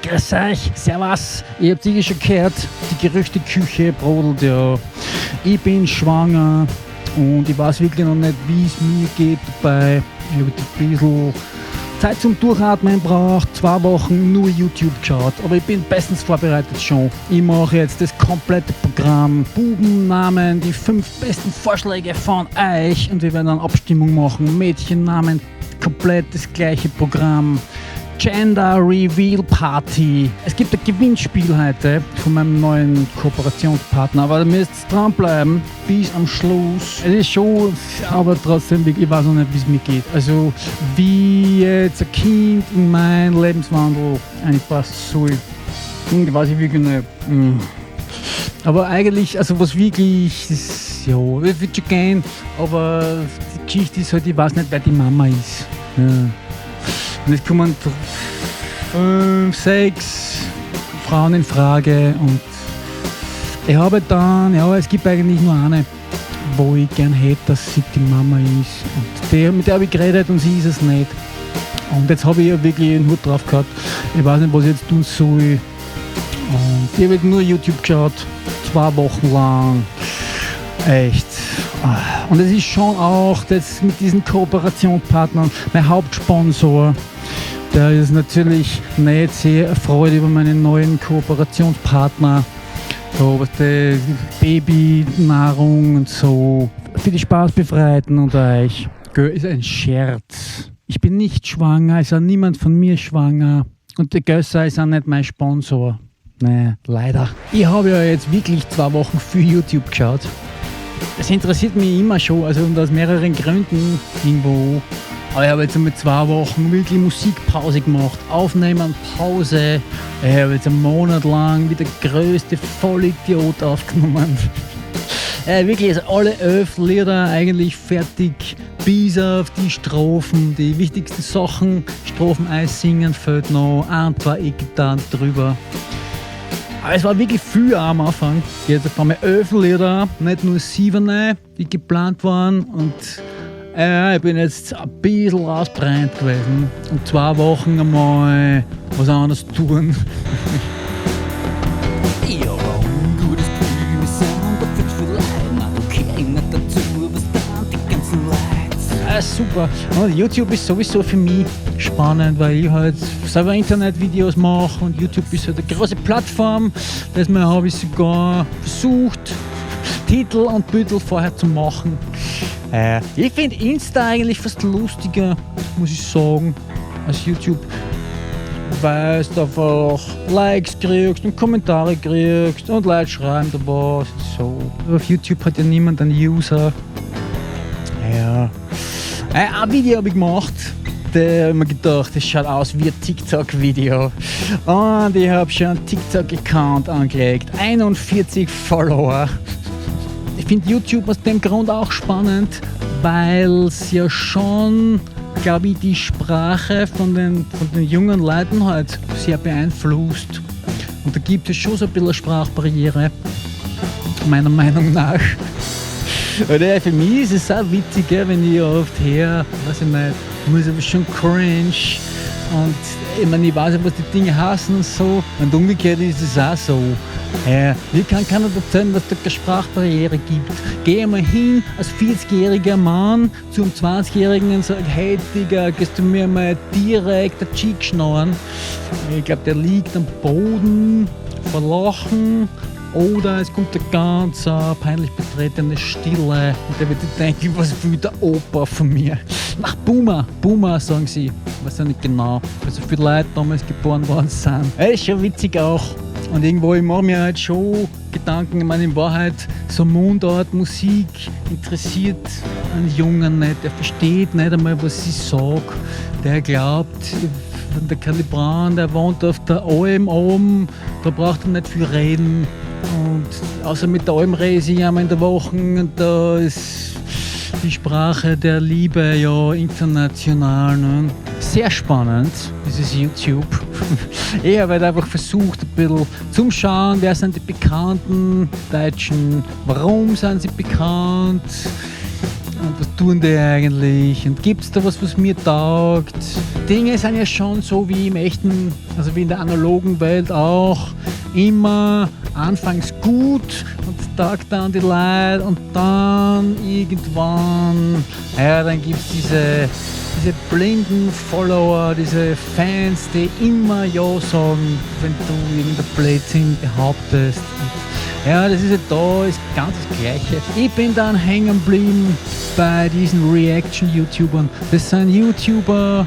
Grüß euch, servus. Ihr habt sicher schon gehört, die Gerüchteküche brodelt ja. Ich bin schwanger und ich weiß wirklich noch nicht, wie es mir geht dabei. Ich habe ein bisschen Zeit zum Durchatmen braucht, 2 Wochen nur YouTube geschaut, aber ich bin bestens vorbereitet schon. Ich mache jetzt das komplette Programm, Bubennamen, die fünf besten Vorschläge von euch und wir werden dann Abstimmung machen, Mädchennamen, komplett das gleiche Programm. Gender Reveal Party. Es gibt ein Gewinnspiel heute von meinem neuen Kooperationspartner, aber da müsst ihr dranbleiben bis am Schluss. Es ist schon, aber trotzdem, ich weiß noch nicht, wie es mir geht. Also, wie jetzt ein Kind in meinen Lebenswandel einpassen soll, weiß ich wirklich nicht. Aber eigentlich, also was wirklich, das, ja, das wird schon gehen, aber die Geschichte ist halt, ich weiß nicht, wer die Mama ist. Ja. Und es kommen fünf, sechs Frauen in Frage und ich habe dann, ja, es gibt eigentlich nur eine, wo ich gern hätte, dass sie die Mama ist. Und die, mit der habe ich geredet und sie ist es nicht. Und jetzt habe ich ja wirklich einen Hut drauf gehabt. Ich weiß nicht, was ich jetzt tun soll. Und ich habe nur YouTube geschaut, 2 Wochen lang. Echt. Und es ist schon auch das mit diesen Kooperationspartnern, mein Hauptsponsor, der ist natürlich nicht sehr erfreut über meine neuen Kooperationspartner. So, was die Babynahrung und so. Für die Spaßbefreiten unter euch. Ist ein Scherz. Ich bin nicht schwanger, ist auch niemand von mir schwanger. Und der Gösser ist auch nicht mein Sponsor. Nee, leider. Ich habe ja jetzt wirklich 2 Wochen für YouTube geschaut. Das interessiert mich immer schon, also und aus mehreren Gründen irgendwo. Aber ich habe jetzt einmal 2 Wochen wirklich Musikpause gemacht. Aufnehmen, Pause. Ich habe jetzt einen Monat lang wie der größte Vollidiot aufgenommen. Wirklich, also alle 11 Lieder eigentlich fertig, bis auf die Strophen, die wichtigsten Sachen, Strophen einsingen, fehlt noch, ein, zwei E-Gitarren drüber. Aber es war wirklich viel am Anfang. Jetzt auf einmal 11 Lieder, nicht nur sieben, die geplant waren. Und ich bin jetzt ein bisschen ausbrennt gewesen. Und 2 Wochen einmal was anderes tun. Ich hab ein ungutes Gefühl, wir sind perfekt für Leute. Nein, da gehör ich nicht dazu, was dann die ganzen Leute. Ah, super. Und YouTube ist sowieso für mich spannend, weil ich halt selber Internetvideos mache und YouTube ist halt eine große Plattform. Deshalb habe ich sogar versucht, Titel und Büttel vorher zu machen. Ich finde Insta eigentlich fast lustiger, muss ich sagen, als YouTube, weil du einfach Likes kriegst und Kommentare kriegst und Leute schreiben da was und so. Auf YouTube hat ja niemand einen User. Ja. Ein Video habe ich gemacht, da habe ich mir gedacht, das schaut aus wie ein TikTok-Video. Und ich habe schon einen TikTok-Account angelegt. 41 Follower. Ich finde YouTube aus dem Grund auch spannend, weil es ja schon, glaube ich, die Sprache von den jungen Leuten halt sehr beeinflusst. Und da gibt es schon so ein bisschen eine Sprachbarriere, meiner Meinung nach. Oder für mich ist es auch witzig, wenn ich oft her, weiß ich nicht, muss aber schon cringe. Und ich meine, ich weiß ja, was die Dinge hassen und so. Und umgekehrt ist es auch so. Wie kann keiner erzählen, dass es da keine Sprachbarriere gibt? Geh einmal hin als 40-jähriger Mann zum 20-Jährigen und sag, hey Digga, gehst du mir mal direkt der Chick schnorren? Ich glaub, der liegt am Boden vor Lachen. Oder es kommt eine ganz peinlich betretene Stille und der wird sich denken, was will der Opa von mir? Ach, Boomer, Boomer sagen sie. Ich weiß ja nicht genau, weil so viele Leute damals geboren worden sind. Ja, ist schon witzig auch. Und irgendwo, ich mache mir halt schon Gedanken, ich meine, in Wahrheit, so Mundart, Musik interessiert einen Jungen nicht. Der versteht nicht einmal, was ich sag. Der glaubt, der Kali Braun, der wohnt auf der Alm oben, da braucht er nicht viel reden. Und außer mit der Alm rede ich einmal in der Woche und da ist die Sprache der Liebe ja international. Ne? Sehr spannend, dieses YouTube. Ich habe halt einfach versucht, ein bisschen zum Schauen, wer sind die bekannten Deutschen, warum sind sie bekannt. Und was tun die eigentlich? Und gibt's da was, was mir taugt? Dinge sind ja schon so wie im echten, also wie in der analogen Welt auch, immer anfangs gut und taugt dann die Leute und dann irgendwann, ja, dann gibt's diese blinden Follower, diese Fans, die immer Ja sagen, wenn du irgendein Blödsinn behauptest. Und ja, das ist ja da, ist ganz das Gleiche. Ich bin dann hängen geblieben bei diesen Reaction-YouTubern. Das sind YouTuber,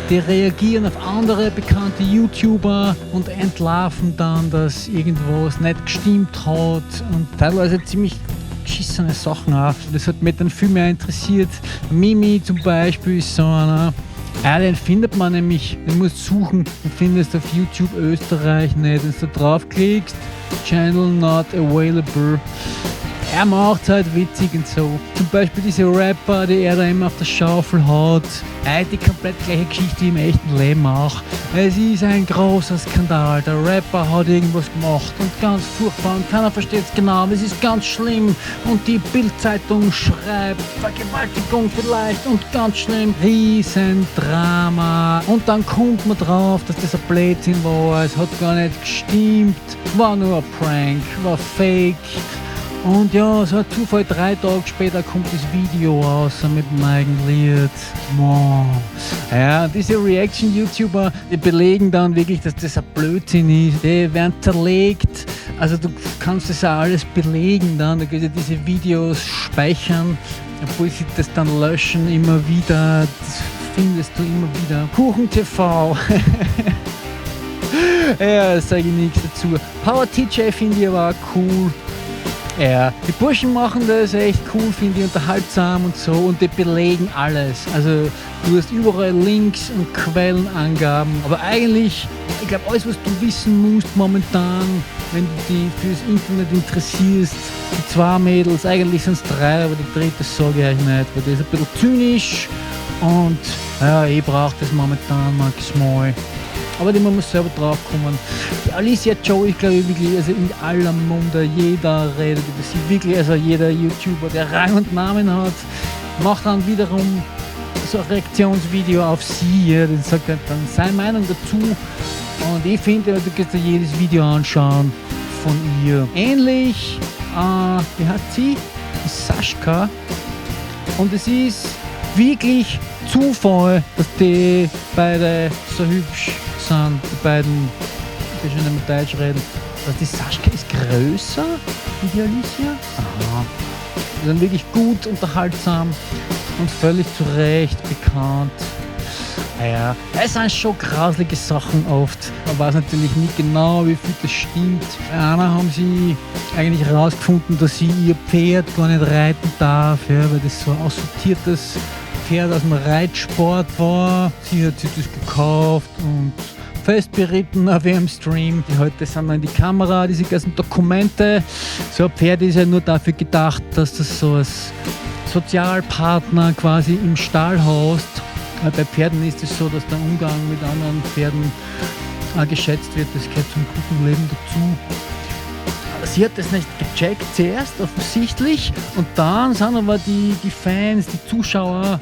die reagieren auf andere bekannte YouTuber und entlarven dann, dass irgendwas nicht gestimmt hat und teilweise ziemlich geschissene Sachen auch. Das hat mich dann viel mehr interessiert. Mimi zum Beispiel ist so einer. Ja, den findet man nämlich, den musst du suchen, den findest du auf YouTube Österreich nicht. Wenn du da draufklickst, Channel not available. Er macht's halt witzig und so. Zum Beispiel diese Rapper, die er da immer auf der Schaufel hat. Die komplett gleiche Geschichte wie im echten Leben auch. Es ist ein großer Skandal. Der Rapper hat irgendwas gemacht und ganz furchtbar und keiner versteht's genau. Es ist ganz schlimm und die Bild-Zeitung schreibt Vergewaltigung vielleicht und ganz schlimm. Riesendrama. Und dann kommt man drauf, dass das ein Blödsinn war. Es hat gar nicht gestimmt. War nur ein Prank, war fake. Und ja, so ein Zufall, 3 Tage später kommt das Video raus mit dem eigenen Lied. Wow. Ja, diese Reaction-YouTuber, die belegen dann wirklich, dass das ein Blödsinn ist. Die werden zerlegt. Also du kannst das auch alles belegen dann. Du kannst ja diese Videos speichern, obwohl sie das dann löschen immer wieder. Das findest du immer wieder. Kuchen TV. Ja, das sage ich nichts dazu. Power TJ finde ich aber auch cool. Ja, die Burschen machen das echt cool, finde ich, unterhaltsam und so, und die belegen alles. Also du hast überall Links und Quellenangaben, aber eigentlich, ich glaub, alles, was du wissen musst momentan, wenn du dich fürs Internet interessierst, die 2 Mädels, eigentlich sind's 3, aber die dritte sage ich euch nicht, weil die ist ein bisschen zynisch und ja, ich brauch das momentan maximal. Aber die, man muss selber drauf kommen. Die Alicia Joe ist, glaube ich, wirklich, also in aller Munde, jeder redet über sie, wirklich, also jeder YouTuber, der Rang und Namen hat, macht dann wiederum so ein Reaktionsvideo auf sie, ja, dann sagt er dann seine Meinung dazu. Und ich finde, du kannst dir jedes Video anschauen von ihr. Ähnlich, wie heißt sie? Die Sascha. Und es ist wirklich Zufall, dass die beide so hübsch sind, die beiden, die schon nicht mehr Deutsch reden. Also die Sascha ist größer wie die Alicia. Aha. Die sind wirklich gut, unterhaltsam und völlig zu Recht bekannt. Naja, es sind schon grausliche Sachen oft. Man weiß natürlich nicht genau, wie viel das stimmt. Bei einer haben sie eigentlich herausgefunden, dass sie ihr Pferd gar nicht reiten darf, ja, weil das so ein aussortiertes Pferd aus dem Reitsport war. Sie hat sich das gekauft und festberitten auf ihrem Stream. Die heute sind dann in die Kamera, diese ganzen Dokumente. So ein Pferd ist ja nur dafür gedacht, dass das so als Sozialpartner quasi im Stall haust. Weil bei Pferden ist es so, dass der Umgang mit anderen Pferden auch geschätzt wird. Das gehört zum guten Leben dazu. Sie hat das nicht gecheckt zuerst, offensichtlich. Und dann sind aber die Fans, die Zuschauer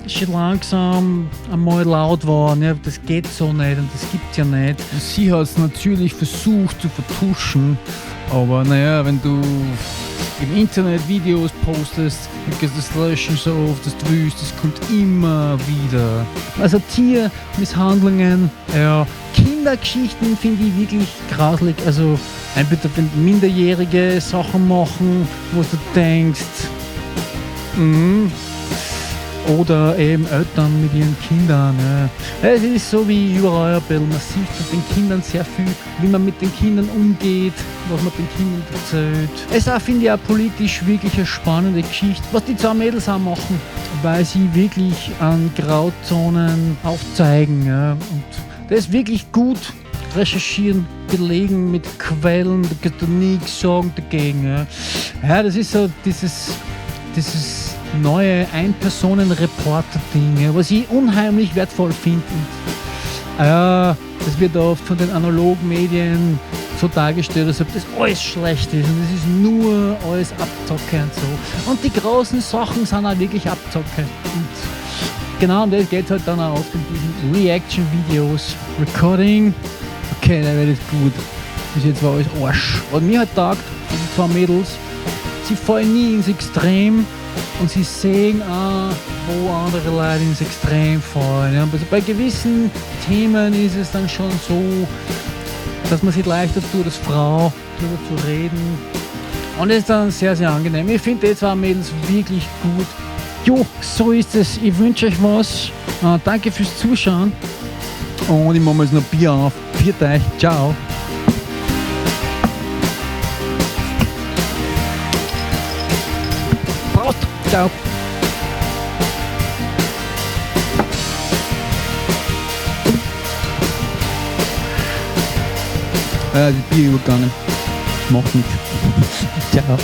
schon langsam einmal laut geworden. Ja, das geht so nicht und das gibt's ja nicht. Und sie hat's natürlich versucht zu vertuschen. Aber naja, wenn du im Internet Videos postest, dann kannst du das löschen so oft, dass du willst, das kommt immer wieder. Also Tiermisshandlungen, ja, Kindergeschichten finde ich wirklich grauslig. Also entweder wenn Minderjährige Sachen machen, wo du denkst, oder eben Eltern mit ihren Kindern. Ja. Es ist so wie überall ein bisschen, man sieht von den Kindern sehr viel, wie man mit den Kindern umgeht, was man den Kindern erzählt. Es ist auch, finde ich, auch politisch wirklich eine spannende Geschichte, was die zwei Mädels auch machen, weil sie wirklich an Grauzonen aufzeigen. Ja. Und das ist wirklich gut recherchieren, belegen mit Quellen, da kannst du nichts sagen dagegen. Ja, ja, das ist so dieses neue Ein-Personen-Reporter-Ding, was ich unheimlich wertvoll finde. Und, ja, das wird oft von den analogen Medien so dargestellt, als ob das alles schlecht ist und es ist nur alles Abzocke und so. Und die großen Sachen sind auch wirklich Abzocke. Und genau um das geht es halt dann auch oft in diesen Reaction-Videos. Recording, okay, dann wird es gut. Bis jetzt war alles Arsch. Und mir hat taugt, diese zwei Mädels, sie fallen nie ins Extrem und sie sehen auch, wo andere Leute ins Extrem fallen. Ja, also bei gewissen Themen ist es dann schon so, dass man sich leichter tut, als Frau darüber zu reden. Und es ist dann sehr, sehr angenehm. Ich finde die zwei Mädels wirklich gut. Jo, so ist es. Ich wünsche euch was. Danke fürs Zuschauen. Und ich mache mir jetzt noch Bier auf. Pfiat euch. Ciao. Prost. Ciao. Das Bier übergegangen. Macht nichts. Ciao.